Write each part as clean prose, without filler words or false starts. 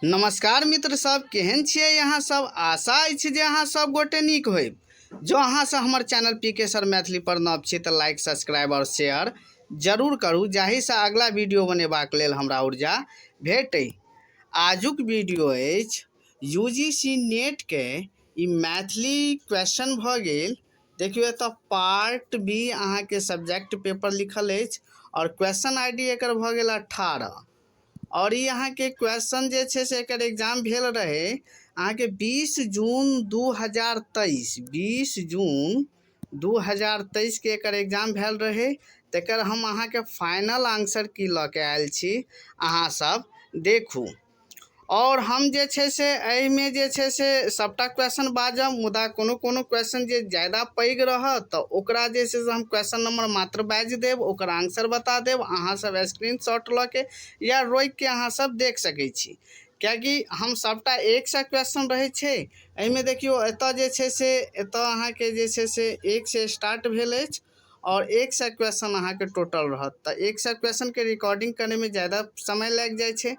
नमस्कार मित्र सब, केहन छियै अहाँ सब? आशा अछि जे अहाँ सब गोटे नीक होइब। जँ अहाँ सब हमर चैनल पी के सर मैथिली पर नव छी तऽ लाइक, सब्सक्राइब और शेयर जरूर करू, जाहिसँ अगला वीडियो बनेबाक लेल हमरा ऊर्जा भेटै। आजुक वीडियो अछि you ji C net के ई मैथिली क्वेश्चन भऽ गेल। देखियौ, एतऽ पार्ट बी अहाँके सब्जेक्ट पेपर लिखल अछि और क्वेश्चन I D एकर भऽ गेल 18। आओर ई अहाँके क्वेश्चन जे छै से एकर एग्जाम भेल रहै अहाँके 20 जून 2023, 20 जून 2023के एकर एग्जाम भेल रहै। तकर हम अहाँके फाइनल आंसर की लऽ के आयल छी, अहाँ सब देखू। आओर हम जे छै से एहिमे जे छै से सभटा क्वेश्चन बाजब, मुदा कोनो कोनो क्वेश्चन जे ज्यादा पैघ रहत तऽ ओकरा जे छै से हम क्वेश्चन नंबर मात्र बाजि देब, ओकर आंसर बता देब। अहाँ सब स्क्रीन शॉट लऽ के या रोकिके अहाँ सब देख सकै छी, किएकि हम सभटा 100 क्वेश्चन रहै छै एहिमे। देखियौ, एतऽ जे छै से एतऽ अहाँके जे छै से 1 से स्टार्ट भेल अछि आओर 100 क्वेश्चन अहाँके टोटल रहत। तऽ 100 क्वेश्चनके रिकॉर्डिंग करैमे ज्यादा समय लागि जाइ छै,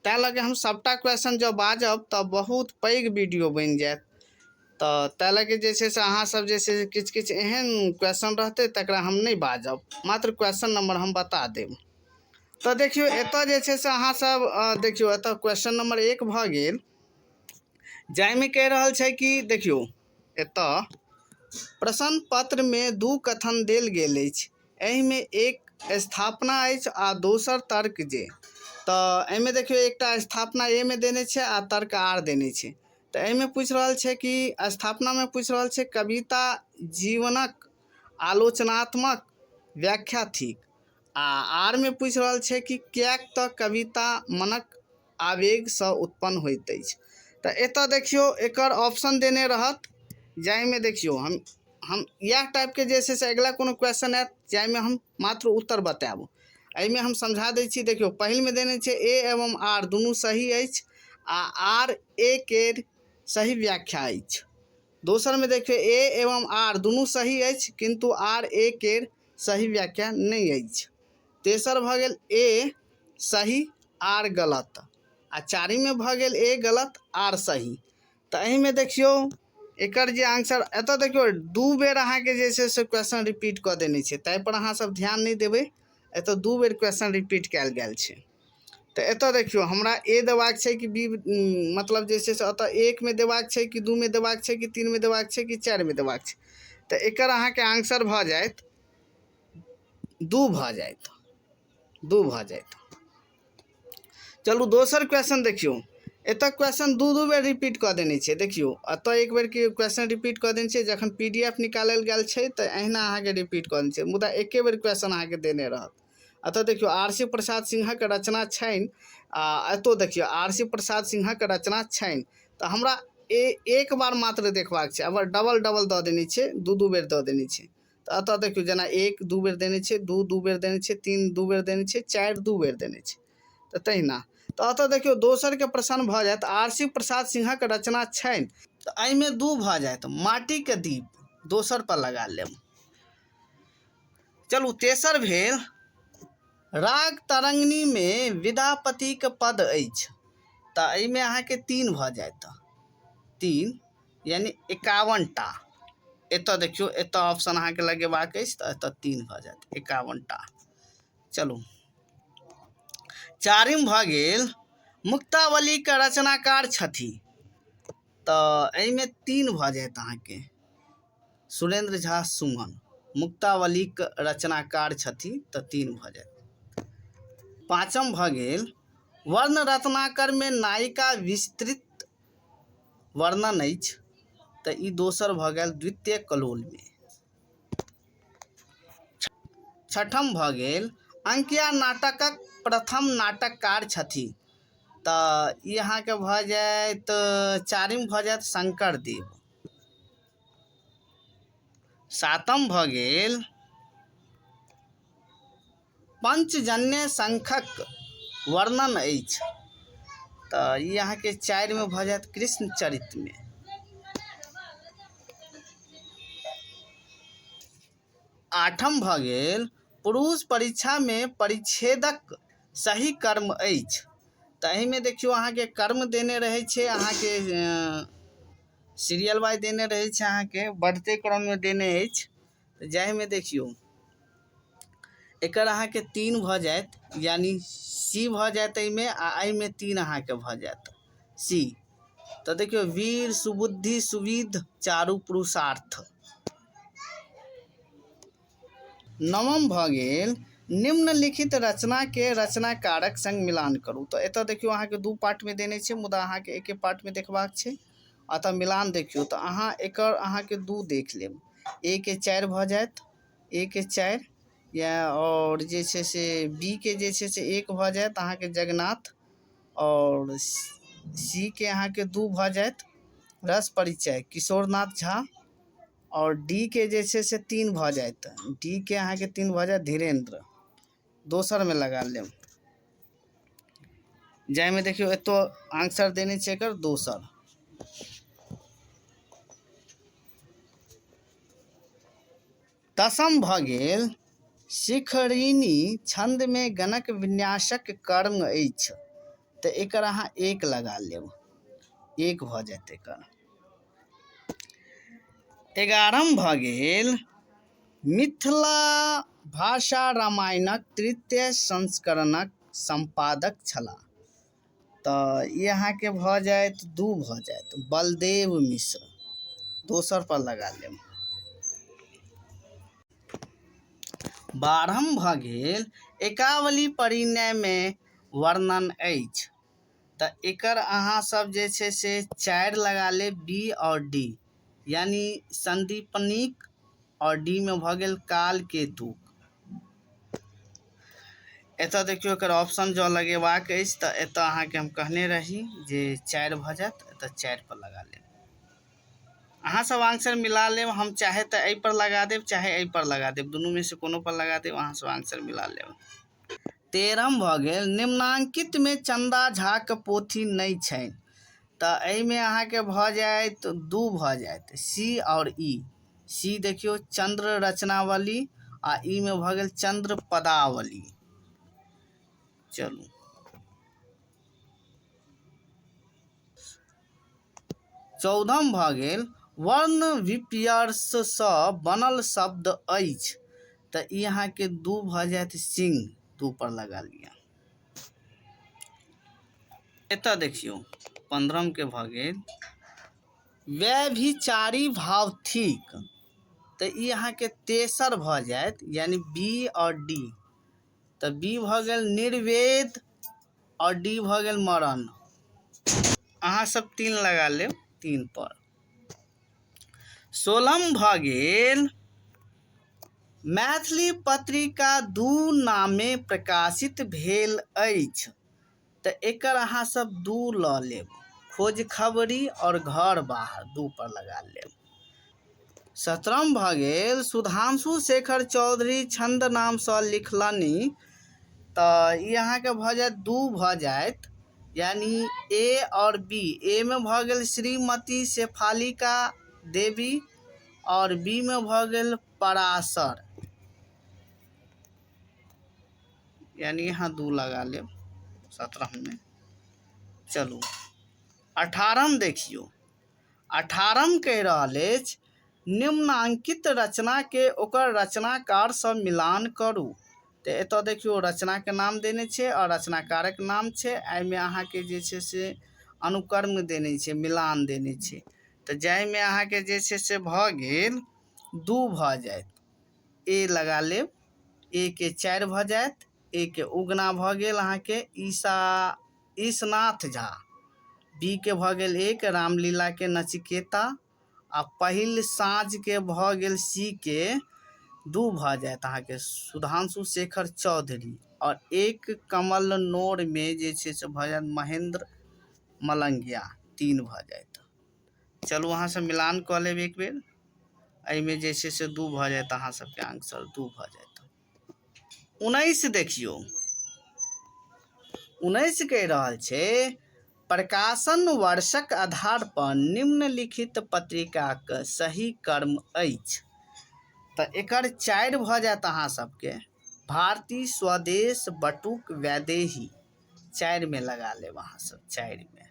ताहि लऽ के हम सभटा क्वेश्चन जँ बाजब तऽ बहुत पैघ वीडियो बनि जायत। तऽ ताहि लऽ के जे छै से अहाँ सब जे छै से किछु किछु एहन क्वेश्चन रहतै तकरा हम नहि बाजब, मात्र क्वेश्चन नंबर हम बता देब। तऽ देखियौ, एतऽ जे छै से अहाँ सब देखियौ, एतऽ क्वेश्चन नंबर 1 भऽ गेल, जाहिमे कहि रहल छै कि देखियौ, एतऽ प्रश्न पत्रमे 2 कथन देल गेल अछि, एहिमे एक स्थापना अछि आ दोसर तर्क जे। तऽ एहिमे देखियौ, एकटा स्थापना ए मे देने छै आ तर्क आर देने छै। तऽ एहिमे पूछि रहल छै कि स्थापनामे पूछि रहल छै कविता जीवनक आलोचनात्मक व्याख्या थिक, आ आर मे पूछि रहल छै कि किएक तऽ कविता मनक आवेगसँ उत्पन्न होइत अछि। तऽ एतऽ देखियौ, एकर ऑप्शन देने रहत, जाहिमे देखियौ हम इएह टाइपके जे छै से अगिला कोनो क्वेश्चन आयत जाहिमे हम मात्र उत्तर बतायब, एहिमे हम समझा दै छी। देखियौ, पहिलमे देने छै ए एवं आर दुनू सही अछि आ आर ए केर सही व्याख्या अछि। दोसरमे देखियौ, ए एवं आर दुनू सही अछि, किन्तु आर ए केर सही व्याख्या नहि अछि। तेसर भऽ गेल ए सही, आर गलत, आ चारिममे भऽ गेल ए गलत, आर सही। तऽ एहिमे देखियौ, एकर जे आंसर एतऽ देखियौ, 2 बेर अहाँके जे छै से क्वेश्चन रिपीट कऽ देने छै, ताहिपर अहाँ सब ध्यान नहि देबै। एतऽ 2 बेर क्वेश्चन रिपीट कयल गेल छै। तऽ एतऽ देखियौ, हमरा ए देबाक छै कि बी, मतलब जे छै से एतऽ 1 मे देबाक छै कि 2 मे देबाक छै कि 3 मे देबाक छै कि 4 मे देबाक छै। तऽ एकर अहाँके आंसर भऽ जायत 2 भऽ जायत, 2 भऽ जायत। चलू, दोसर क्वेश्चन देखियौ। एतऽ क्वेश्चन 2-2 बेर रिपीट कऽ देने छै। देखियौ, एतऽ एक बेर के क्वेश्चन रिपीट कऽ देने छै। जखन पी डी एफ निकालल गेल छै तऽ एहिना अहाँके रिपीट कऽ देने छै, मुदा एके बेर क्वेश्चन अहाँके देने रहत। एतऽ देखियौ, आर सी प्रसाद सिंहक रचना छनि, आ एतौ देखियौ, आर सी प्रसाद सिंहक रचना छनि। तऽ हमरा एक बार मात्र देखबाक छै। अगर डबल डबल दऽ देने छै, 2-2 बेर दऽ देने छै, तऽ एतऽ देखियौ, जेना 1 2 बेर देने छै, 2 2 बेर देने छै, 3 2 बेर देने छै, 4 2 बेर देने छै, तऽ तहिना। तऽ एतऽ देखियौ, दोसरके प्रश्न भऽ जायत आर सी प्रसाद सिंहक रचना छनि, तऽ एहिमे 2 भऽ जायत, माटिके दीप, दोसर पर लगा लेब। चलू, तेसर भेल राग तरंगिणीमे विद्यापतिके पद अछि, तऽ एहिमे अहाँके 3 भऽ जायत, 3 यानी 51 टा। एतऽ देखियौ, एतऽ ऑप्शन अहाँके लगेबाक अछि, तऽ एतऽ 3 भऽ जायत, 51 टा। चलू, चारिम भऽ गेल मुक्तावलीके रचनाकार छथि, तऽ एहिमे 3 भऽ जायत अहाँके, सुरेंद्र झा सुमन मुक्तावलीक रचनाकार छथि, तऽ 3 भऽ जायत। पाँचम भऽ गेल वर्ण रत्नाकरमे नायिका विस्तृत वर्णन अछि, तऽ ई दोसर भऽ गेल द्वितीय कलोलमे। छठम भऽ गेल अंकिया नाटकक प्रथम नाटककार छथि, तऽ ई अहाँके भऽ जायत चारिम भऽ जायत शंकरदेव। सातम भऽ गेल पंचजन्य शंखक वर्णन अछि, तऽ ई अहाँके 4मे भऽ जायत कृष्ण चरित्रमे। आठम भऽ गेल पुरुष परीक्षामे परिच्छेदक सही कर्म अछि, तऽ एहिमे देखियौ अहाँके कर्म देने रहै छै, अहाँके सीरियल वाइज देने रहै छै, अहाँके बढ़ते क्रममे देने अछि। तऽ जाहिमे देखियौ एकर अहाँके 3 भऽ जायत, यानी सी भऽ जायत एहिमे, आ एहिमे 3 अहाँके भऽ जायत सी। तऽ देखियौ वीर सुबुद्धि सुविध चारू पुरुषार्थ। नवम भऽ गेल निम्नलिखित रचना के रचनाकारक संग मिलान करू। तऽ एतऽ देखियौ अहाँके 2 पार्टमे देने छै, मुदा अहाँके एके पार्टमे देखबाक छै। अतः मिलान देखियौ तऽ अहाँ एकर अहाँके 2 देख लेब, ए के 4 भऽ जायत, ए के 4 या, आओर जे छै से बी के जे छै से 1 भऽ जायत अहाँके जगन्नाथ, आओर सी के अहाँके 2 भऽ जायत रस परिचय किशोरनाथ झा, आओर डी के जे छै से 3 भऽ जायत, डी के अहाँके 3 भऽ जायत धीरेन्द्र। दोसरमे लगा लेब, जाहिमे देखियौ एतौ आंसर देने छै एकर दोसर। दसम भऽ गेल शिखरिणी छन्दमे गणक विन्यासक कर्म अछि, तऽ एकर अहाँ 1 लगा लेब, 1 भऽ जायत एकर। 11 भऽ गेल मिथिला भाषा रामायणक तृतीय संस्करणक सम्पादक छलाह, तऽ ई अहाँके भऽ जायत 2 भऽ जायत बलदेव मिश्र, दोसर पर लगा लेब। 12 भऽ गेल एकावली परिणयमे वर्णन अछि, तऽ एकर अहाँ सब जे छै से 4 लगा लेब, बी और डी, यानी संदीपनिक, और डी में भऽ गेल काल के दुख। एतऽ देखियौ एकर ऑप्शन जँ लगेबाक अछि तऽ एतऽ अहाँके हम कहने रही जे 4 भऽ जायत, एतऽ 4 पर लगा लेब। अहाँ सब आंसर मिला लेब, हम चाहे तऽ एहि पर लगा देब चाहे एहि पर लगा देब, दुनूमे से कोनो पर लगा देब, अहाँ सब आंसर मिला लेब। 13 भऽ गेल निम्नांकित में चंदा झाक पोथी नहि छनि, तऽ एहिमे अहाँके भऽ जायत 2 भऽ जायत सी और ई। सी देखियौ चंद्र रचनावली, आ ई मे भऽ गेल चंद्र पदावली। चलू 14 भऽ गेल वर्ण विपर्ययसँ बनल शब्द अछि, तऽ ई अहाँके 2 भऽ जायत सिंह, 2 पर लगा लिअ। एतऽ देखियौ 15 के भऽ गेल व्यभिचारी भाव थिक, तऽ ई अहाँके तेसर भऽ जायत, यानी बी और डी। तऽ बी भऽ गेल निर्वेद और डी भऽ गेल मरण। अहाँ सब 3 लगा लेब, 3 पर। 16 भऽ गेल मैथिली पत्रिका 2 नामे प्रकाशित भेल अछि, तऽ एकर अहाँ सब 2 लऽ लेब, खोज खबरी और घर बाहर, 2 पर लगा लेब। 17 भऽ गेल सुधांशु शेखर चौधरी छंद नामसँ लिखलनि, तऽ ई अहाँके भऽ जायत 2 भऽ जायत, यानी ए और बी। ए मे भऽ गेल श्रीमती शेफालिका देवी और बी मे भऽ गेल पराशर, यानी यहाँ 2 लगा लेब 17 में। चलू 18 देखियौ, 18 कहि रहल अछि निम्नांकित रचना के ओकर रचनाकारसँ मिलान करू। तऽ एतऽ देखियौ रचनाके नाम देने छै आओर रचनाकारक नाम छै, एहिमे अहाँके जे छै से अनुक्रम देने छै, मिलान देने छै। तऽ जाहिमे अहाँके जे छै से भऽ गेल 2 भऽ जायत, ए लगा लेब, ए के 4 भऽ जायत, ए के उगना भऽ गेल अहाँके ईशनाथ झा, बी के भऽ गेल 1 रामलीला के नचिकेता, आ पहिल साँझ के भऽ गेल सी के 2 भऽ जायत अहाँके सुधांशु शेखर चौधरी, आओर 1 कमल नोर मे जे छै से भऽ जायत महेंद्र मलंगिया, 3 भऽ जायत। चलू अहाँ सब मिलान कऽ लेब एक बेर, एहिमे जे छै से 2 भऽ जायत अहाँ सबके आंसर, 2 भऽ जायत। 19 देखियौ, 19 कहि रहल छै प्रकाशन वर्षक आधार पर निम्नलिखित पत्रिकाक सही क्रम अछि, तऽ एकर 4 भऽ जायत अहाँ सबके भारती स्वदेश बटुक वैदेही, चारिमे लगा लेब अहाँ सब, चारिमे।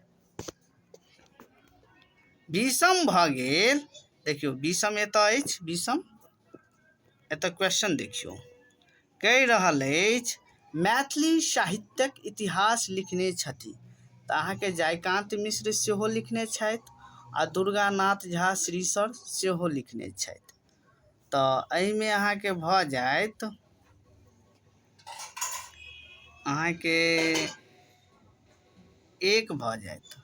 बीसम भऽ गेल। देखियौ बीसम एतऽ अछि, बीसम एतऽ क्वेश्चन देखियौ कहि रहल अछि मैथिली साहित्यक इतिहास लिखने छथि, तऽ अहाँके जयकान्त मिश्र सेहो लिखने छथि आ दुर्गानाथ झा श्रीसर सेहो लिखने छथि। तऽ एहिमे अहाँके भऽ जायत अहाँके एक भऽ जायत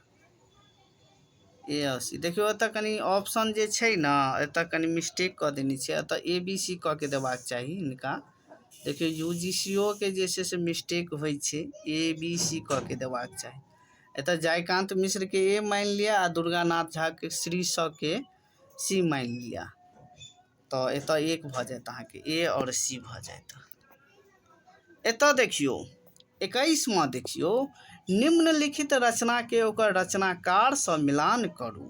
ए आओर सी। देखियौ एतऽ कनि ऑप्शन जे छै ने, एतऽ कनि मिस्टेक कऽ देने छै, एतऽ ए बी सी कऽ के देबाक चाही हिनका। देखियौ यू जी सी ओ के जे छै से मिस्टेक होइ छै, ए बी सी कऽ के देबाक चाही। एतऽ जयकान्त मिश्रके ए मानि लिअ आ दुर्गानाथ झाके श्री स के सी मानि लिअ, तऽ एतऽ एक भऽ जायत अहाँके, ए आओर सी भऽ जायत। एतऽ देखियौ 21वां देखियौ, निम्नलिखित रचनाके ओकर रचनाकारसँ मिलान करू।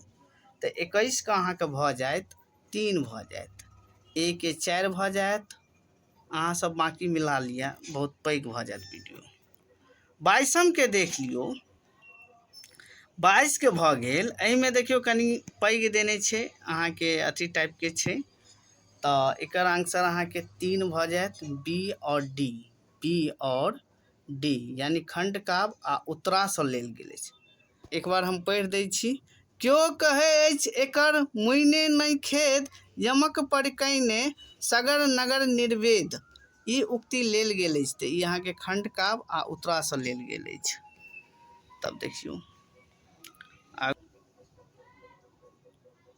तऽ 21 के अहाँके भऽ जायत 3 भऽ जायत, ए के 4 भऽ जायत। अहाँ सब बाँकी मिला लिअ, बहुत पैघ भऽ जायत वीडियो। 22 के देख लियौ, 22 के भऽ गेल। एहिमे देखियौ कनि पैघ देने छै अहाँके, अथी टाइपके छै, तऽ एकर आंसर अहाँके 3 भऽ जायत, बी और डी, बी और डी, यानी खंडकाव्य आ उत्तरासँ लेल गेल अछि। एक बार हम पढ़ि दै छी। क्यो कहै अछि एकर मुइने नहि खेद, यमक पर कयने सगर नगर निर्वेद। ई उक्ति लेल गेल अछि, तऽ ई अहाँके खंडकाव्य आ उत्तरासँ लेल गेल अछि। तब देखियौ आ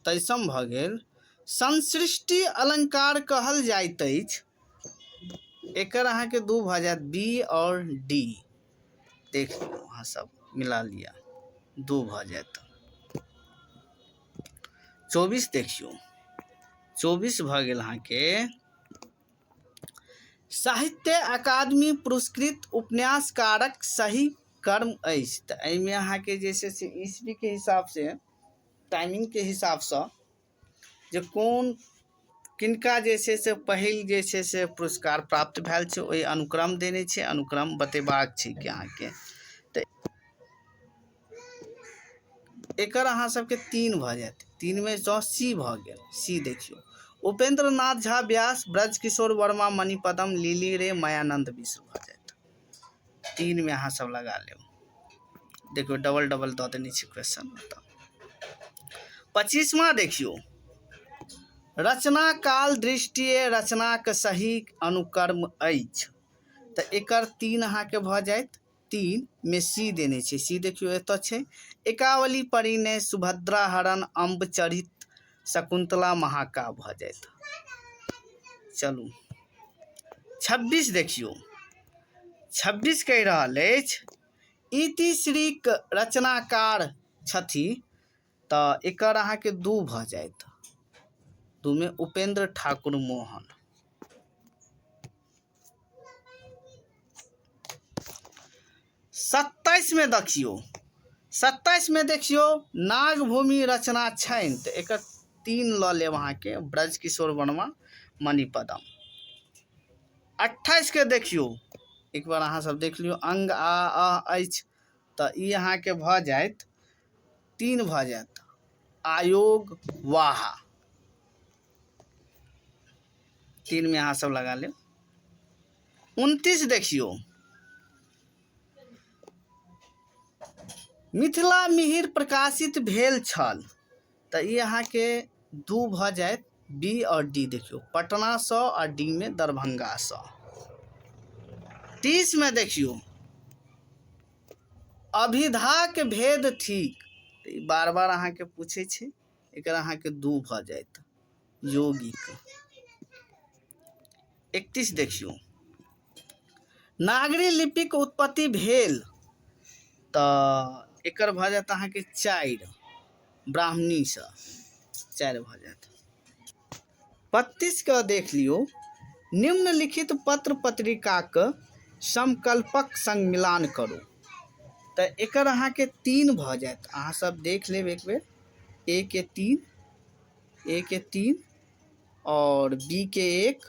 तेइसम भऽ गेल। संसृष्टि अलंकार कहल जाइत अछि, एकर अहाँके 2 भऽ जायत, बी और डी। देख लियौ अहाँ सब मिला लिअ, 2 भऽ जायत। 24 देखियौ, 24 भऽ गेल अहाँके। साहित्य अकादमी पुरस्कृत उपन्यासकारक सही कर्म अछि, तऽ एहिमे अहाँके जे छै से ईस्वीके हिसाबसँ, टाइमिंगके हिसाबसँ जे कोन किनका जे छै से पहिल जे छै से पुरस्कार प्राप्त भेल छै, ओहि अनुक्रम देने छै, अनुक्रम बतेबाक छै कि अहाँके। तऽ एकर अहाँ सबके 3 भऽ जायत, 3 में जँ सी भऽ गेल, सी देखियौ उपेंद्र नाथ झा व्यास, ब्रजकिशोर वर्मा मणिपदम, लिली रे, मायानंद मिश्र भऽ जायत। 3 में अहाँ सब लगा लेब। देखियौ डबल डबल दऽ देने छै क्वेश्चन। तऽ 25वां देखियौ, रचना काल दृष्टिए रचनाक सही अनुक्रम अछि, तऽ एकर 3 अहाँके भऽ जायत, 3 में सी देने छै, सी देखियौ एतऽ छै। एकावली परिणय, सुभद्रा हरण, अम्बचरित, शकुंतला महाकाव्य भऽ जायत। चलू 26 देखियौ, 26 कहि रहल अछि इतिश्रीक रचनाकार छथि, तऽ एकर अहाँके 2 भऽ जायत, 2 में उपेंद्र ठाकुर मोहन। 27 में देखियौ, 27 में देखियौ नागभूमि रचना छनि, तऽ एकर 3 लऽ लेब अहाँके, ब्रजकिशोर वर्मा मणिपदम। 28 के देखियौ, एक बार अहाँ सब देख लियौ, अंग आ अ अछि, तऽ ई अहाँके भऽ जायत 3 भऽ जायत, आयोग वाहा, 3 में अहाँ सब लगा लेब। 29 देखियौ, मिथिला मिहिर प्रकाशित भेल छल, तऽ ई अहाँके 2 भऽ जायत, बी और डी। देखियौ पटनासँ आ डी में दरभंगासँ। 30 में देखियौ अभिधाक भेद थिक, तऽ ई बार बार अहाँके पूछै छै, एकर अहाँके 2 भऽ जायत, योगिक। 31 देखियौ, नागरी लिपिक उत्पत्ति भेल, तऽ एकर भऽ जायत अहाँके 4, ब्राह्मणीसँ 4 भऽ जायत। 32 के देख लियौ, निम्नलिखित पत्र पत्रिकाक संकल्पक संग मिलान करू, तऽ एकर अहाँके 3 भऽ जायत। अहाँ सब देख लेब एक बेर, ए के 3, ए के 3 और बी के 1,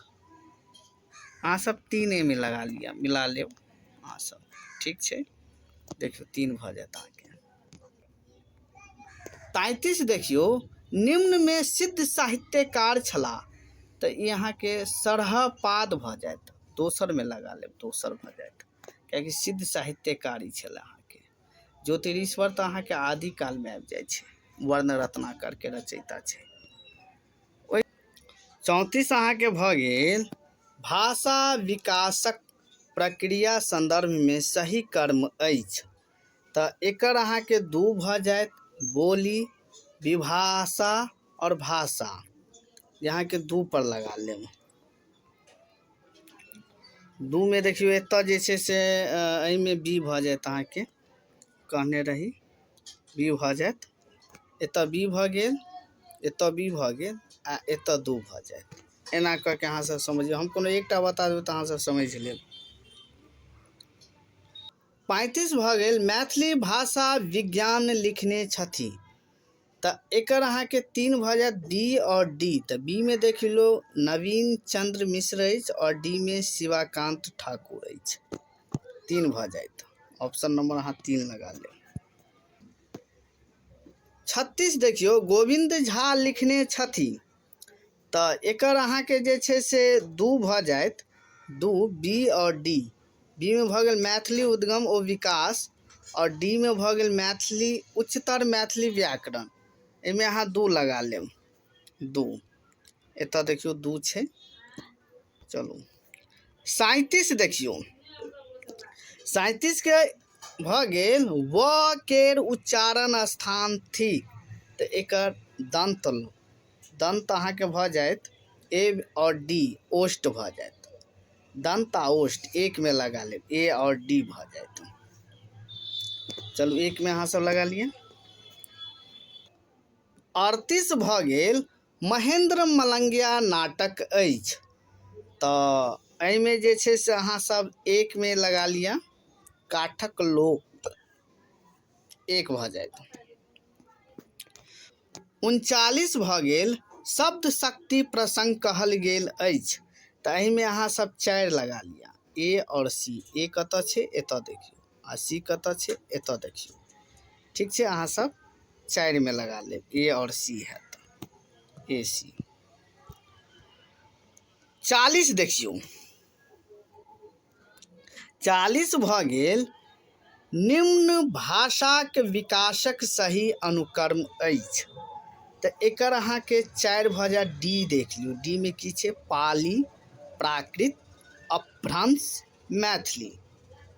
अहाँ सब 3 ए में लगा लिअ, मिला लेब अहाँ सब, ठीक छै। देखियौ 3 भऽ जायत अहाँके। 33 देखियौ, निम्नमे सिद्ध साहित्यकार छलाह, तऽ ई अहाँके सरहपाद भऽ जायत, दोसरमे लगा लेब, दोसर भऽ जायत, कियाकि सिद्ध साहित्यकार ई छलाह अहाँके। ज्योतिरीश्वर तऽ अहाँके आदिकालमे आबि जाइ छै, वर्ण रत्नाकर के रचयिता छै। ओहि 34 अहाँके भऽ गेल, भाषा विकासक प्रक्रिया संदर्भमे सही कर्म अछि, तऽ एकर अहाँके 2 भऽ जायत, बोली, विभाषा आओर भाषा, अहाँके 2 पर लगा लेब। 2 मे देखियौ एतऽ जे छै से एहिमे बी भऽ जायत अहाँके, कहने रही बी भऽ जायत, एतऽ बी भऽ गेल, एतऽ बी भऽ गेल आ एतऽ 2 भऽ जायत। एना कऽ के अहाँ सब समझियौ, हम कोनो एकटा बता देब तऽ अहाँ सब समझि लेब। 35 भऽ गेल, मैथिली भाषा विज्ञान लिखने छथि, तऽ एकर अहाँके 3 भऽ जायत, बी आओर डी। तऽ बी मे देख लियौ नवीन चंद्र मिश्र अछि आओर डी मे शिवाकांत ठाकुर अछि, 3 भऽ जायत। ऑप्शन नंबर अहाँ 3 लगा लेब। 36 देखियौ, गोविंद झा लिखने छथि, तऽ एकर अहाँके जे छै से 2 भऽ जायत, 2 बी आओर डी। बी मे भऽ गेल मैथिली उद्गम ओ विकास आओर डी मे भऽ गेल मैथिली उच्चतर मैथिली व्याकरण, एहिमे अहाँ 2 लगा लेब, 2 एतऽ देखियौ 2 छै। चलू 37 देखियौ, 37 के भऽ गेल व केर उच्चारण स्थान थिक, तऽ एकर दंत, दंत अहाँके भऽ जायत ए आओर डी, ओष्ट भऽ जायत, दंत आ ओष्ट एक में लगा लेब, ए आओर डी भऽ जायत। चलू एक में अहाँ सब लगा लिअ। 38 भऽ गेल, महेंद्र मलंगिया नाटक अछि, तऽ एहिमे जे छै से अहाँ सब एक में लगा लिअ, काठक लोक, 1 भऽ जायत। 39 भऽ गेल, शब्द शक्ति प्रसंग कहल गेल अछि, तऽ एहिमे अहाँ सब 4 लगा लिअ, ए आओर सी। ए कतऽ छै एतऽ देखियौ, आ सी कतऽ छै एतऽ देखियौ, ठीक छै, अहाँ सब 4 में लगा लेब, ए आओर सी हैत, ए सी। 40 देखियौ, 40 भऽ गेल, निम्न भाषाक विकासक सही अनुक्रम अछि, तऽ एकर अहाँके 4 भऽ जायत, डी देख लियौ, डी मे की छै, पाली, प्राकृत, अपभ्रंश, मैथिली,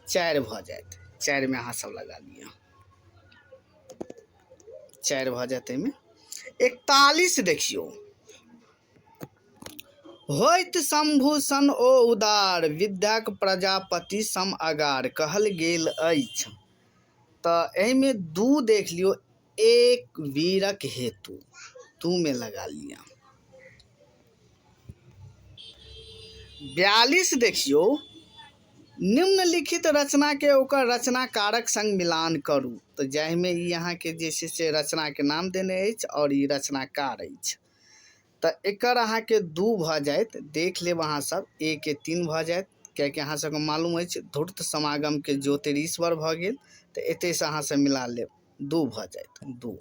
4 भऽ जायत, 4 में अहाँ सब लगा लिअ, 4 भऽ जायत एहिमे। 41 देखियौ, होइत शंभु सन ओ उदार, विद्याक प्रजापति सम अगार कहल गेल अछि, तऽ एहिमे 2 देख लियौ, एक वीरक हेतु, 2 में लगा लिअ। 42 देखियौ, निम्नलिखित रचना के ओकर रचनाकारक संग मिलान करू, तऽ जाहिमे ई अहाँके जे छै से रचना के नाम देने अछि आओर ई रचनाकार अछि, तऽ एकर अहाँके 2 भऽ जायत, देख लेब अहाँ सब, ए के 3 भऽ जायत, कियाकि अहाँ सबके मालूम अछि धूर्त समागम के ज्योतिरीश्वर भऽ गेल, तऽ एतयसँ अहाँ सब मिला लेब, 2 भऽ जायत, 2।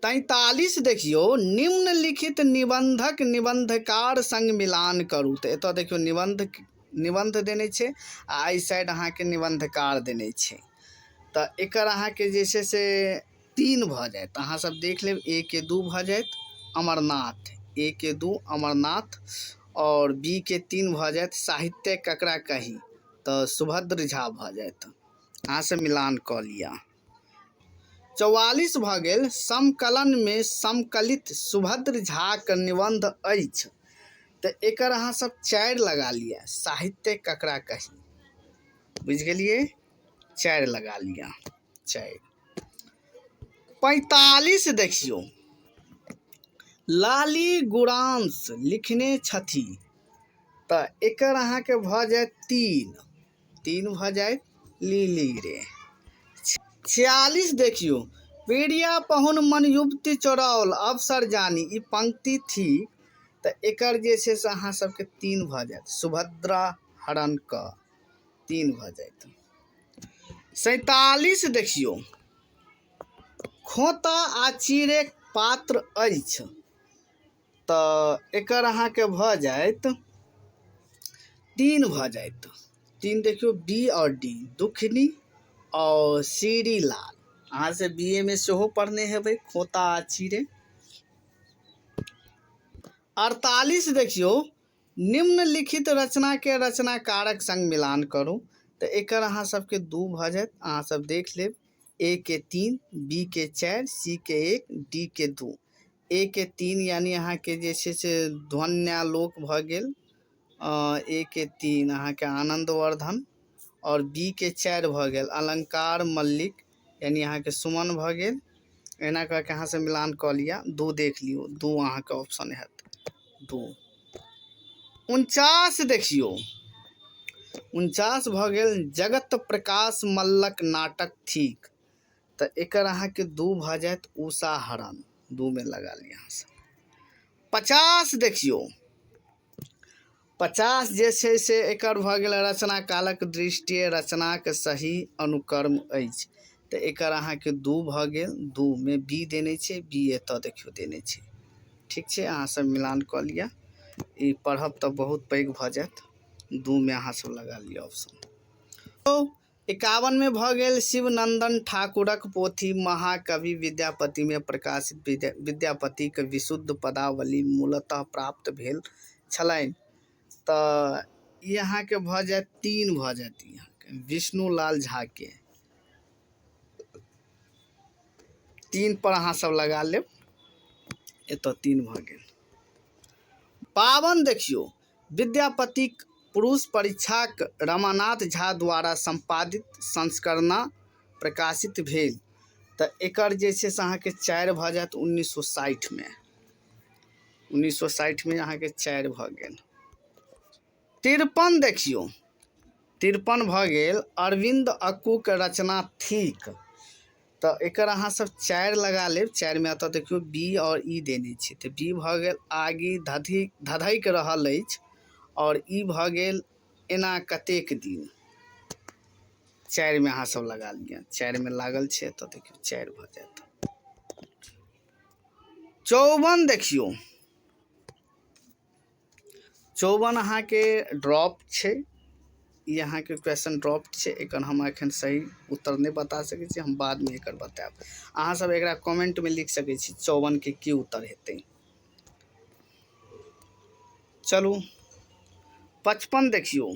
43 देखियौ, निम्नलिखित निबंधक निबंधकार संग मिलान करू, तऽ एतऽ देखियौ निबंध देने छै आ एहि साइड अहाँके निबंधकार देने छै, तऽ एकर अहाँके जे छै से 3 भऽ जायत, अहाँ सब देख लेब, ए के 2 भऽ जायत अमरनाथ, ए के 2 अमरनाथ, और बी के 3 भऽ जायत साहित्य ककरा कही, तऽ सुभद्र झा भऽ जायत, अहाँ सब मिलान कऽ लिअ। 44 भऽ गेल, समकलन में समकलित सुभद्र झाक निबंध अछि, तऽ एकर अहाँ सब 4 लगा लिअ, साहित्य ककरा कही, बुझि गेलियै, 4 लगा लिअ, 4। 45 देखियौ, लाली गुरांस लिखने छथि, तऽ एकर अहाँके भऽ जायत 3, 3 भऽ जायत लीली रे। 46 देखियौ, पीड़िया पहुन मन युवती चोराओल अवसर जानी, ई पंक्ति थी, तऽ एकर जे छै से अहाँ सबके 3 भऽ जायत, सुभद्रा हरण क, 3 भऽ जायत। 47 देखियौ, खोता आ चीरेक पात्र अछि, तऽ एकर अहाँके भऽ जायत 3 भऽ जायत। 3 देखियौ, बी आओर डी, दुखनी आओर सीरी लाल। अहाँ से बी ए मे सेहो पढ़ने हेबै खोता आ चीरे। 48 देखियौ, निम्नलिखित रचना के रचनाकारक संग मिलान करू, तऽ एकर अहाँ सबके 2 भऽ जायत। अहाँ सब देख लेब, ए के 3, बी के 4, सी के 1, डी के 2। ए के 3 यानी अहाँके जे छै से ध्वन्यालोक भऽ गेल, ए के 3 अहाँके आनंदवर्धन, और बी के 4 भऽ गेल अलंकार मल्लिक यानी अहाँके सुमन भऽ गेल। एना कऽ के अहाँ सब मिलान कऽ लिअ, 2 देख लियौ, 2 अहाँके ऑप्शन हैत, 2। 49 देखियौ, 49 भऽ गेल जगत प्रकाश मल्लक नाटक थिक, तऽ एकर अहाँके 2 भऽ जायत उषा हरण, 2 में लगा लिअ अहाँ सब। 50 देखियौ, 50 जे छै से एकर भऽ गेल रचना कालक दृष्टिए रचनाक सही अनुक्रम अछि, तऽ एकर अहाँके 2 भऽ गेल, 2 में बी देने छै, बी एतऽ देखियौ देने छै। ठीक छै, अहाँ सब मिलान कऽ लिअ, ई पढ़ब तऽ बहुत पैघ भऽ जायत। 2 में अहाँ सब लगा लिअ ऑप्शन। 51 में भऽ गेल शिवनंदन ठाकुरक पोथी महाकवि विद्यापति में प्रकाशित विद्यापतिक विशुद्ध पदावली मूलतः प्राप्त भेल छलनि, तऽ ई अहाँके भऽ जायत 3 भऽ जायत अहाँके विष्णुलाल झा के। 3 पर अहाँ सब लगा लेब, एतऽ 3 भऽ गेल। 52 देखियौ, विद्यापतिक पुरुष परीक्षाक रमानाथ झा द्वारा संपादित संस्करण प्रकाशित भेल, तऽ एकर जे छै से अहाँके 4 भऽ जायत 1960 में, 1960 में अहाँके 4 भऽ गेल। 53 देखियौ, 53 भऽ गेल अरविंद अक्कूके रचना थिक, तऽ एकर अहाँ सब 4 लगा लेब। 4 में एतऽ देखियौ बी और ई देने छै, तऽ बी भऽ गेल आगि धधकि रहल अछि, और ई भऽ गेल एना कतेक दिन। 4 में अहाँ सब लगा लिअ, 4 में लागल छै, एतऽ देखियौ 4 भऽ जायत। 54 देखियौ, 54 अहाँके ड्रॉप छै, ई अहाँके क्वेश्चन ड्रॉप छै, एकर हम एखन सही उत्तर नहि बता सकै छी, हम बादमे एकर बतायब। अहाँ सब एकरा कमेंटमे लिख सकै छी 54 के की उत्तर हेतै। चलू 55 देखियौ,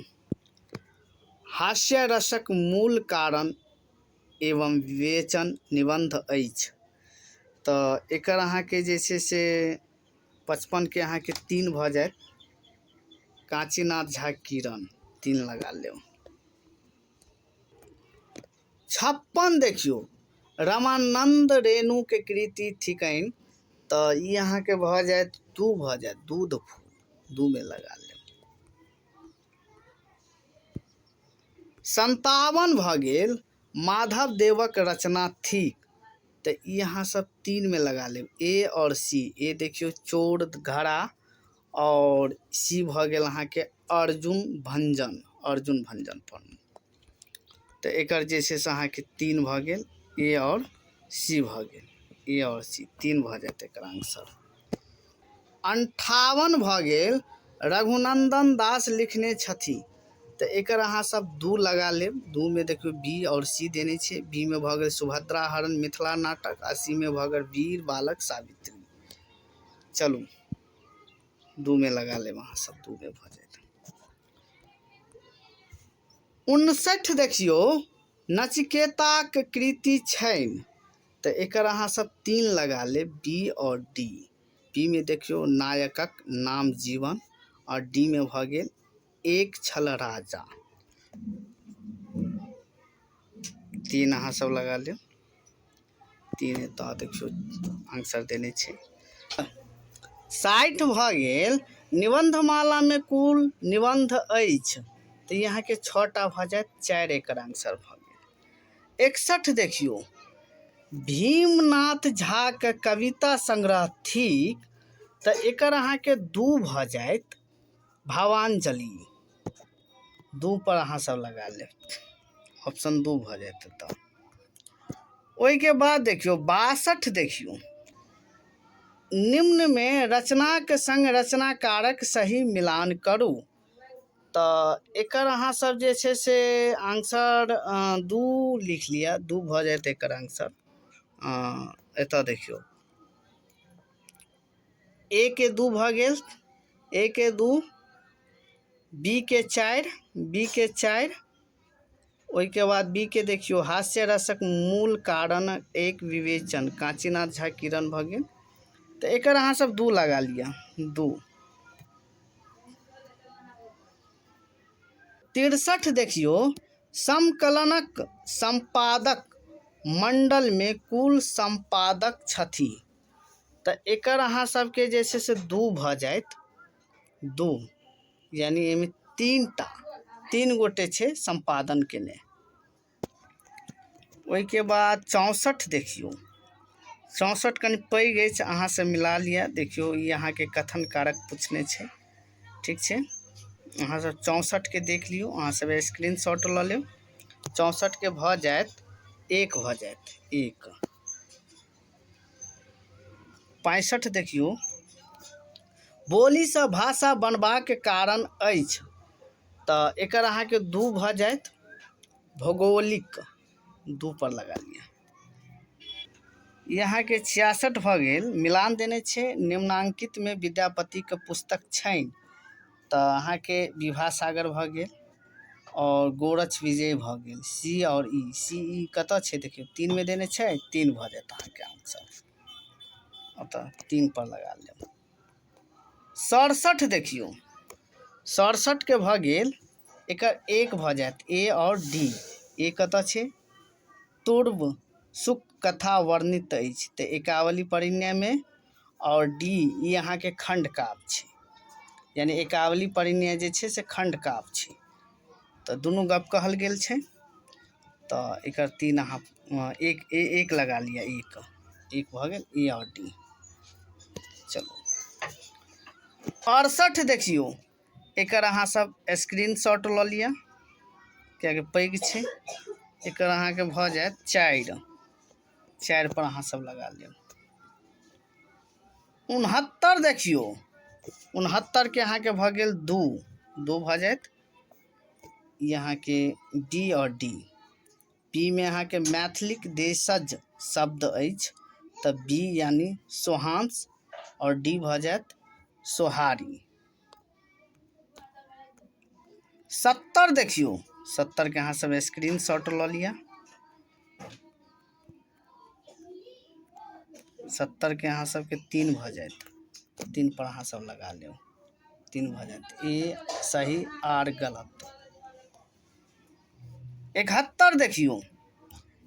हास्य रसक मूल कारण एवं विवेचन निबंध अछि, तऽ एकर अहाँके जे छै से 55 के अहाँके 3 भऽ जायत, कांचीनाथ झा किरण, 3 लगा लेब। 56 देखियौ, रमानंद रेणु के कृति थिकनि, तऽ ई अहाँके भऽ जायत 2 भऽ जायत, दूध फूल, 2 में लगा लेब। 57 भऽ गेल माधव देवक रचना थिक, तऽ ई अहाँ सब 3 में लगा लेब, ए और सी। ए देखियौ चोर घड़ा, और सी भऽ गेल अहाँके अर्जुन भंजन, अर्जुन भंजन पर, तऽ एकर जे छै से अहाँके 3 भऽ गेल, ए और सी भऽ गेल, ए और सी 3 भऽ जायत एकर आंसर। 58 भऽ गेल रघुनंदन दास लिखने छथि, तऽ एकर अहाँ सब 2 लगा लेब। 2 में देखियौ बी और सी देने छै, बी में भऽ गेल सुभद्रा हरण मिथिला नाटक, आ सी में भऽ गेल वीर बालक सावित्री। चलू 2 में लगा लेब अहाँ सब, 2 में भऽ जायत। 59 देखियौ नचिकेताक कृति छनि, तऽ एकर अहाँ सब 3 लगा लेब, बी और डी। बी में देखियौ नायकक नाम जीवन, और डी में भऽ गेल एक छल राजा। 3 अहाँ सब लगा लेब, 3 एतऽ देखियौ आंसर देने छै। 60 भऽ गेल निबंधमाला में कुल निबंध अछि, तऽ ई अहाँके 6टा भऽ जायत, 4 एकर आंसर भऽ गेल। 61 देखियौ भीमनाथ झा के कविता संग्रह थिक, तऽ एकर अहाँके 2 भऽ जायत, भावांजलि। दू पर अहाँ सब लगा लेब, ऑप्शन 2 भऽ जायत एतऽ। ओहिके बाद देखियौ 62 देखियौ, निम्नमे रचनाक संग रचनाकारक सही मिलान करू। तऽ एकर अहाँ सब जे छै से आंसर 2 लिख लिअ, 2 भऽ जायत एकर आंसर। एतऽ देखियौ ए के 2 भऽ गेल, ए के 2, बी के 4, बी के 4, ओहिके बाद बी के देखियौ हास्य रसक मूल कारण एक विवेचन कांचीनाथ झा किरण भऽ गेल। तऽ एकर अहाँ सब 2 लगा लिअ, 2। 63 देखियौ समकलनक संपादक मंडल में कुल संपादक छथि। तऽ एकर अहाँ सबके जे छै से 2 भऽ जायत, 2, यानी एहिमे 3 गोटे छै संपादन केने। ओहिके बाद 64 देखियौ, 64 कनि पैघ अछि, अहाँ से मिला लिअ। देखियौ ई अहाँके कथन कारक पूछने छै, ठीक छै। अहाँ सब 64 के देख लियौ, अहाँ सब स्क्रीनशॉट लऽ लेब। 64 के भऽ जायत 1 भऽ जायत 1। 65 देखियौ, बोलीसँ भाषा बनबाक कारण अछि। तऽ एकर अहाँके 2 भऽ जायत, भौगोलिक 2 पर लगा लिअ। ई अहाँके 66 भऽ गेल। मिलान देने छै निम्नांकित में विद्यापति के पुस्तक छनि। तऽ अहाँके विभा सागर भऽ गेल और गोरक्ष विजय भऽ गेल। सी और ई, सी ई कतऽ छै देखियौ 3 में देने छै, 3 भऽ जायत अहाँके आंसर, ओतऽ 3 पर लगा लेब। 67 देखियौ, 67 के भऽ गेल एकर 1 भऽ जायत, ए और डी। ए कतऽ छै, तुर्व सुख कथा वर्णित अछि तऽ एकावली परिणय में, और डी ई अहाँके खंड काव्य छै, यानी एकावली परिणय जे छै से खंड काव्य छै। तऽ दुनू गप कहल गेल छै। तऽ एकर 3 अहाँ एक, ए, 1 लगा लिअ, 1, 1 भऽ गेल ए और डी। चलू 68 देखियौ, एकर अहाँ सब स्क्रीनशॉट लऽ लिअ कियाकि पैघ छै। एकर अहाँके भऽ जायत 4, 4 पर अहाँ सब लगा लेब। 69 देखियौ, 69 के अहाँके भऽ गेल 2, 2 भऽ जायत ई अहाँके डी और डी। पी में अहाँके मैथिलीक देशज शब्द अछि तऽ बी यानी सोहांस और डी भऽ जायत सोहारी। 70 देखियौ, 70 के अहाँ सब स्क्रीनशॉट लऽ लिअ। 70 के अहाँ सबके 3 भऽ जायत, 3 पर अहाँ सब लगा लेब, 3 भऽ जायत। ए सही आर गलत। 71 देखियौ,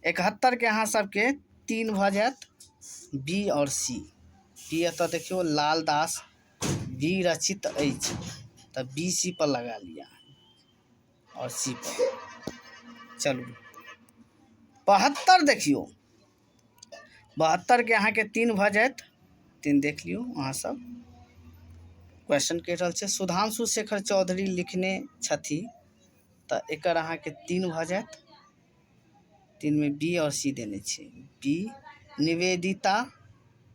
71 के अहाँ सबके 3 भऽ जायत, बी और सी। बी एतऽ देखियौ लालदास बी रचित अछि तऽ बी सी पर लगा लिअ और सी पर। चलू 72 देखियौ, 72 के अहाँके 3 भऽ जायत, 3 देख लियौ अहाँ सब। क्वेश्चन कहि रहल छै सुधांशु शेखर चौधरी लिखने छथि तऽ एकर अहाँके 3 भऽ जायत, 3 में बी और सी देने छै, बी निवेदिता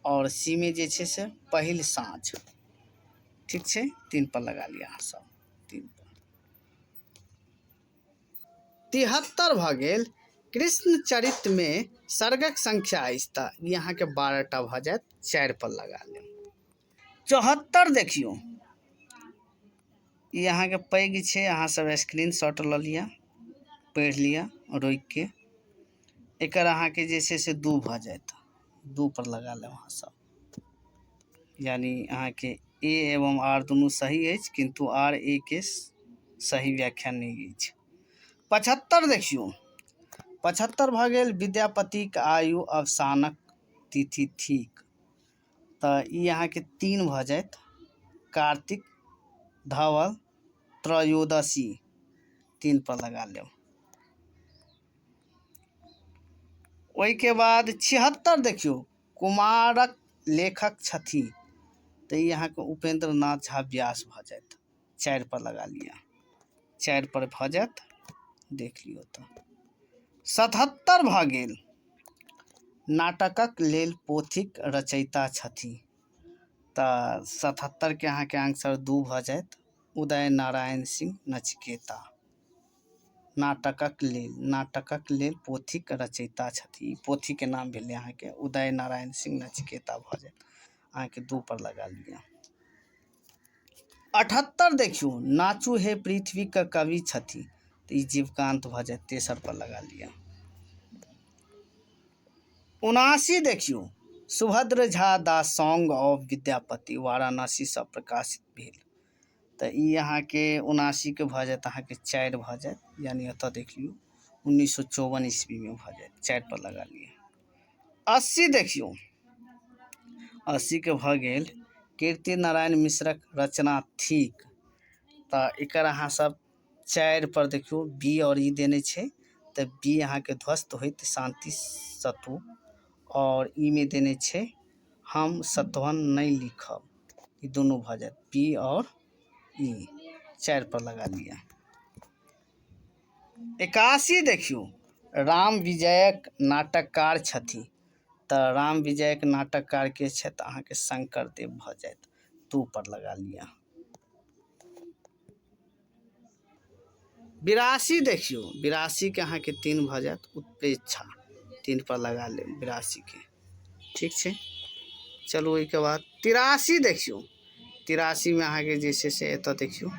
और सी में जे छै से पहिल साँझ, ठीक छै। 3 पर लगा लिअ अहाँ सब, 3 पर। 73 भऽ गेल। कृष्ण चरित में सर्गक संख्या अछि तऽ ई अहाँके 12टा भऽ जायत, 4 पर लगा लेब। 74 देखियौ, ई अहाँके पैघ छै, अहाँ सब स्क्रीनशॉट लऽ लिअ, पढ़ि लिअ रोकि के। एकर अहाँके जे छै से 2 भऽ जायत, 2 पर लगा लेब अहाँ सब। यानी अहाँके ए एवं आर दुनू सही अछि, किन्तु आर ए के सही व्याख्या नहि अछि। 75 देखियौ, 75 भऽ गेल विद्यापतिक आयु अवसानक तिथि थिक तऽ ई अहाँके 3 भऽ जायत, कार्तिक धवल त्रयोदशी, 3 पर लगा लेब। ओहिके बाद 76 देखियौ, कुमारक लेखक छथि तऽ ई अहाँके उपेंद्र नाथ झा व्यास भऽ जायत, 4 पर लगा लिअ। चारि पर भऽ जायत। देख लियौ तऽ 77 भऽ गेल। नाटकक लेल पोथीक रचयिता छथि। तऽ 77के अहाँके आंसर 2 भऽ जायत, उदय नारायण सिंह नचिकेता। नाटकक लेल, नाटकक लेल पोथीक रचयिता छथि। ई पोथीके नाम भेलै अहाँके उदय नारायण सिंह नचिकेता भऽ जायत अहाँके, 2 पर लगा लिअ। 78 देखियौ, नाचू हे पृथ्वीक कवि छथि। तऽ ई जीवकांत भऽ जायत, तेसर पर लगा लिअ। 79 देखियौ, Subhadra Jha the song of Vidyapati वाराणसीसँ प्रकाशित भेल। तऽ ई अहाँके 79के भऽ जायत अहाँके 4 भऽ जायत, यानी एतऽ देख लियौ 1954 ईस्वीमे भऽ जायत, 4 पर लगा लिअ। 80 देखियौ, 80के भऽ गेल कीर्ति नारायण मिश्रक रचना थिक। तऽ एकर अहाँ सब 4 पर देखियौ, बी और ई देने छै, तऽ बी अहाँके ध्वस्त होइत शांति सतु, और ई में देने छै हम सतवन नहि लिखब। ई दुनू भऽ जायत बी और ई, 4 पर लगा लिअ। 81 देखियौ, राम विजयक नाटककार छथि। तऽ राम विजयक नाटककार के छथि? अहाँके शंकर देव भऽ जायत, 2 पर लगा लिअ। 82 देखियौ, 82के अहाँके 3 भऽ जायत, उत्प्रेक्षा, 3 पर लगा लेब 82के। ठीक छै, चलू ओहिके बाद 83 देखियौ, 83मे अहाँके जे छै से एतऽ देखियौ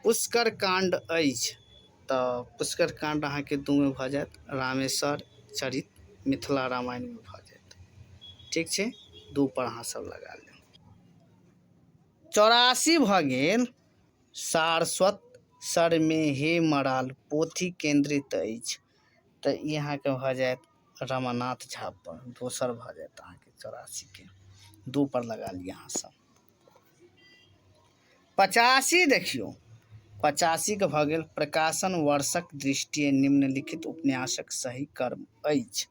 पुष्कर काण्ड अछि। तऽ पुष्कर काण्ड अहाँके 2 मे भऽ जायत, रामेश्वर चरित मिथिला रामायणमे भऽ जायत। ठीक छै, 2 पर अहाँ सब लगा लेब। 84 भऽ गेल, सारस्वत सर मे हे मराल पोथी केंद्रित अछि। तऽ ई अहाँके भऽ जायत रमानाथ झा पर, दोसर भऽ जायत अहाँके 84के, 2 पर लगा लिअ अहाँ सब। 85 देखियौ, 85के भऽ गेल प्रकाशन वर्षक दृष्टिये निम्नलिखित उपन्यासक सही क्रम अछि।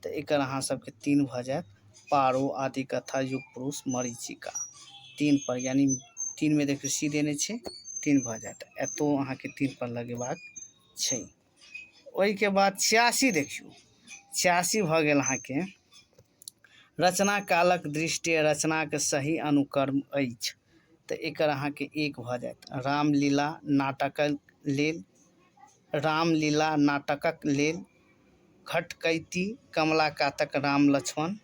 तऽ एकर अहाँ सबके 3 भऽ जायत, पारो, आदि कथा, युग पुरुष, मरीचिका, 3 पर, यानी 3 में देखियौ सी देने छै, 3 भऽ जायत, एतौ अहाँके 3 पर लगेबाक छै। ओहिके बाद 86 देखियौ, 86 भऽ गेल अहाँके रचना कालक दृष्टिये रचनाक सही अनुक्रम अछि। तऽ एकर अहाँके 1 भऽ जायत, रामलीला नाटकक लेल, रामलीला नाटकक लेल, खटकैती, कमला कातक राम लक्ष्मण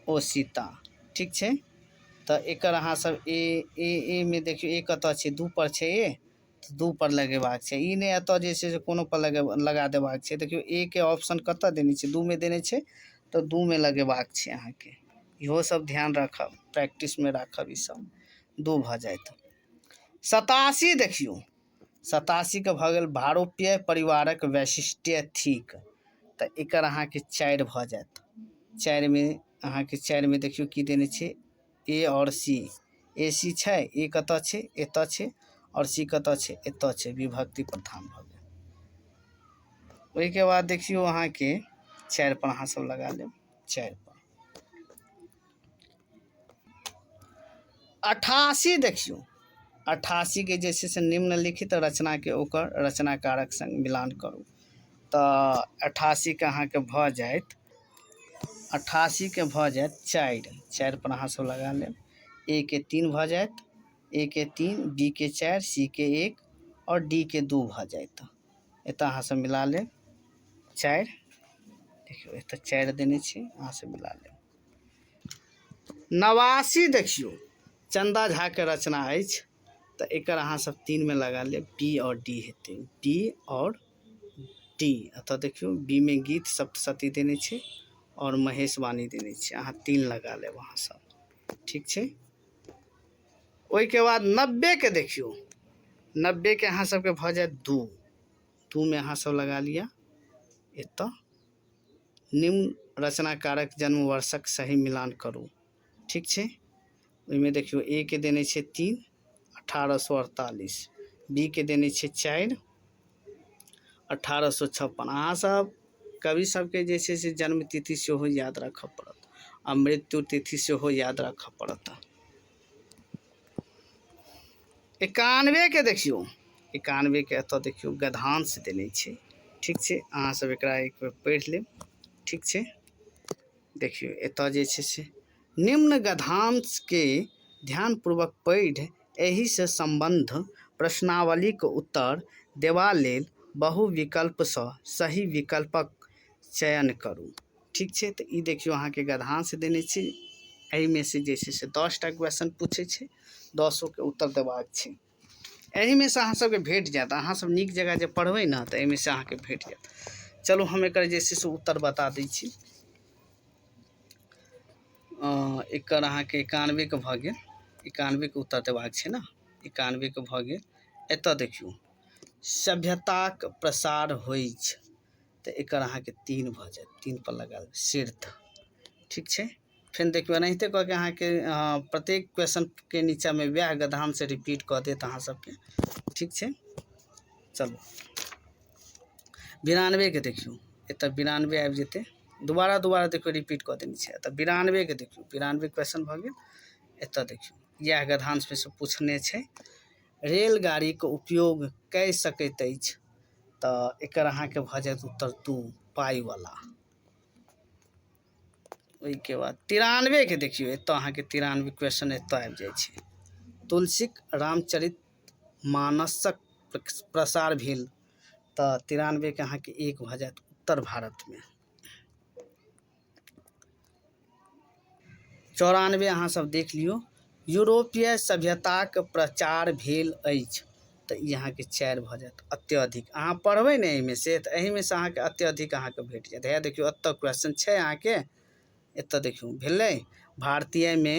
ओ सीता। ठीक छै, तऽ एकर अहाँ सब ए, ए, ए में देखियौ ए कतऽ छै, 2 पर छै ए, तऽ 2 पर लगेबाक छै। ई नहि एतऽ जे छै से कोनो पर लगा देबाक छै। देखियौ ए के ऑप्शन कतऽ देने छै, 2 मे देने छै, तऽ 2 मे लगेबाक छै अहाँके। इहो सब ध्यान राखब, प्रैक्टिस में राखब, ई सब 2 भऽ जायत। 87 देखियौ, 87के भऽ गेल भारोपीय परिवारक वैशिष्ट्य थिक। तऽ एकर अहाँके 4 भऽ जायत। 4 में अहाँके 4 में देखियौ की देने छै, ए और सी, ए सी छै, ए कतऽ छै, एतऽ छै, और सी कतऽ छै, एतऽ छै, विभक्ति प्रधान भऽ गेल। ओहिके बाद देखियौ अहाँके 4 पर अहाँ सब लगा लेब, 4 पर। 88 देखियौ, 88के जे छै से निम्नलिखित रचनाके ओकर रचनाकारक संग मिलान करू। तऽ 88के अहाँके भऽ जायत, 88के भऽ जायत 4, 4 पर अहाँ सब लगा लेब। ए के 3 भऽ जायत, ए के 3, बी के 4, सी के 1 और डी के 2 भऽ जायत। एतऽ अहाँ सब मिला लेब 4, देखियौ एतऽ 4 देने छी, अहाँ सब मिला लेब। 89 देखियौ, चंदा झा के रचना अछि, तऽ एकर अहाँ सब 3 में लगा लेब, बी और डी हेतै, बी और डी। एतऽ देखियौ बी में गीत सप्तशती देने छै और महेशवाणी देने छै, अहाँ 3 लगा लेब अहाँ सब। ठीक छै, ओहिके बाद 90 के देखियौ, 90 के अहाँ सबके भऽ जायत 2, 2 में अहाँ सब लगा लिअ। एतऽ निम्न रचनाकारक जन्म वर्षक सही मिलान करू। ठीक छै, ओहिमे देखियौ ए के देने छै 3, 1848, बी के देने छै 4, 1856। अहाँ सब कवि सबके जे छै से जन्म तिथि सेहो याद राखऽ पड़त आ मृत्यु तिथि सेहो याद राखऽ पड़त। 91 के देखियौ, 91 के एतऽ देखियौ गद्यांश देने छै। ठीक छै, अहाँ सब एकरा एक बेर पढ़ि लेब। ठीक छै, देखियौ एतऽ जे छै से निम्न गद्यांश के ध्यानपूर्वक पढ़ि एहिसँ सम्बद्ध प्रश्नावलीक उत्तर देबा लेल बहुविकल्पसँ सही विकल्पक चयन करू। ठीक छै, तऽ ई देखियौ अहाँके गद्यांश देने छै। एहिमे से जे छै से 10 टा क्वेश्चन पूछै छै, 10 के उत्तर देबाक छै। एहिमे से अहाँ सबके भेट जायत, अहाँ सब नीक जगह जे पढ़बै ने तऽ एहिमे से अहाँके भेट जायत। चलू हम एकर जे छै से उत्तर बता दै छी। एकर अहाँके 91 के भऽ गेल, 91 के उत्तर देबाक छै ने, 91 के भऽ गेल। एतऽ देखियौ सभ्यताक प्रसार होइछ, तऽ एकर अहाँके 3 भऽ जायत, 3 पर लगा देबै सिद्ध। ठीक छै, फेर देखियौ एनाहिते कऽ के अहाँके प्रत्येक क्वेश्चन के नीचाँमे वएह गद्यांश से रिपीट कऽ देत अहाँ सबके। ठीक छै, चलू 92 के देखियौ, एतऽ 92 आबि जेतै, दोबारा दोबारा देखियौ रिपीट कऽ देने छै। एतऽ 92 के देखियौ, 92 क्वेश्चन भऽ गेल। एतऽ देखियौ इएह गद्यांशमे से पूछने छै, रेलगाड़ीके उपयोग कय सकैत अछि, तऽ एकर अहाँके भऽ जायत उत्तर 2, पाइवला। ओहिके बाद 93 के देखियौ, एतऽ अहाँके 93 क्वेश्चन एतऽ आबि जाइ छै। तुलसीक रामचरित मानसक प्रसार भेल, तऽ 93 के अहाँके 1 भऽ जायत उत्तर भारतमे। 94 अहाँ सब देख लियौ, यूरोपीय सभ्यताक प्रचार भेल अछि, तऽ ई अहाँके 4 भऽ जायत अत्यधिक। अहाँ पढ़बै ने एहिमे से, तऽ एहिमे से अहाँके अत्यधिक अहाँके भेट जायत। हे देखियौ एतऽ क्वेश्चन छै अहाँके, एतऽ देखियौ भेलै भारतीयमे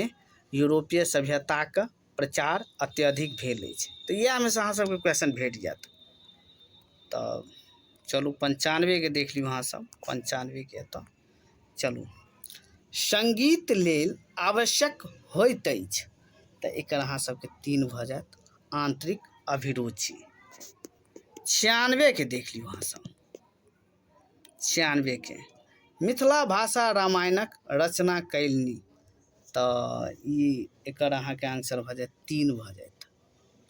यूरोपीय सभ्यताक प्रचार अत्यधिक भेल अछि, तऽ इएहमे से अहाँ सबके क्वेश्चन भेट जायत। तऽ चलू 95 के देख लियौ अहाँ सब, 95 के एतऽ चलू। संगीत लेल आवश्यक होइत अछि, तऽ एकर अहाँ सबके 3 भऽ जायत आंतरिक अभिरुचि। 96 के देख लियौ अहाँ सब, 96 के मिथिला भाषा रामायणक रचना कयलनि, तऽ ई एकर अहाँके आंसर भऽ जायत 3 भऽ जायत।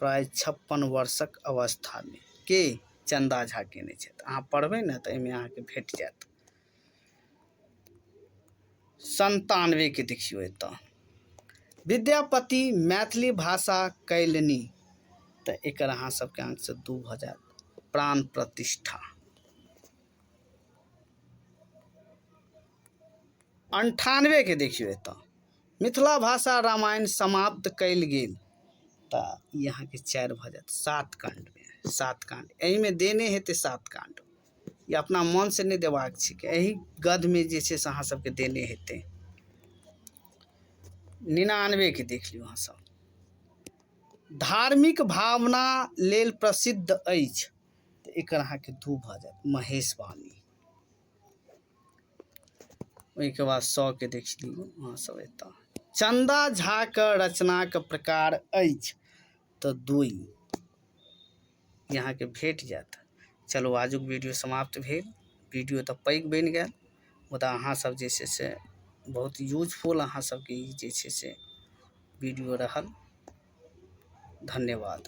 प्राय 56 वर्षक अवस्थामे के चंदा झा केने छथि। अहाँ पढ़बै ने तऽ एहिमे अहाँके भेट जायत। 97 के देखियौ एतऽ विद्यापति मैथिली भाषा कयलनि, तऽ एकर अहाँ सबके आंसर 2 भऽ जायत प्राण प्रतिष्ठा। 98 के देखियौ एतऽ मिथिला भाषा रामायण समाप्त कयल गेल, तऽ ई अहाँके 4 भऽ जायत 7 काण्डमे। 7 काण्ड एहिमे देने हेतै, 7 काण्ड ई अपना मन से नहि देबाक छै, एहि गद्यमे जे छै से अहाँ सबके देने हेतै। 99 के देख लियौ अहाँ सब, धार्मिक भावना लेल प्रसिद्ध अछि, तऽ एकर अहाँके 2 भऽ जायत महेश वाणी। ओहिके बाद 100 के देख लियौ अहाँ सब एतऽ चंदा झा के रचनाक प्रकार अछि, तऽ 2 अहाँके भेट जायत। चलू आजुक वीडियो समाप्त भेल। वीडियो तऽ पैघ बनि गेल, मुदा अहाँ सब जे छै से बहुत यूजफुल अहाँ सबके ई जे छै से वीडियो रहल। धन्यवाद।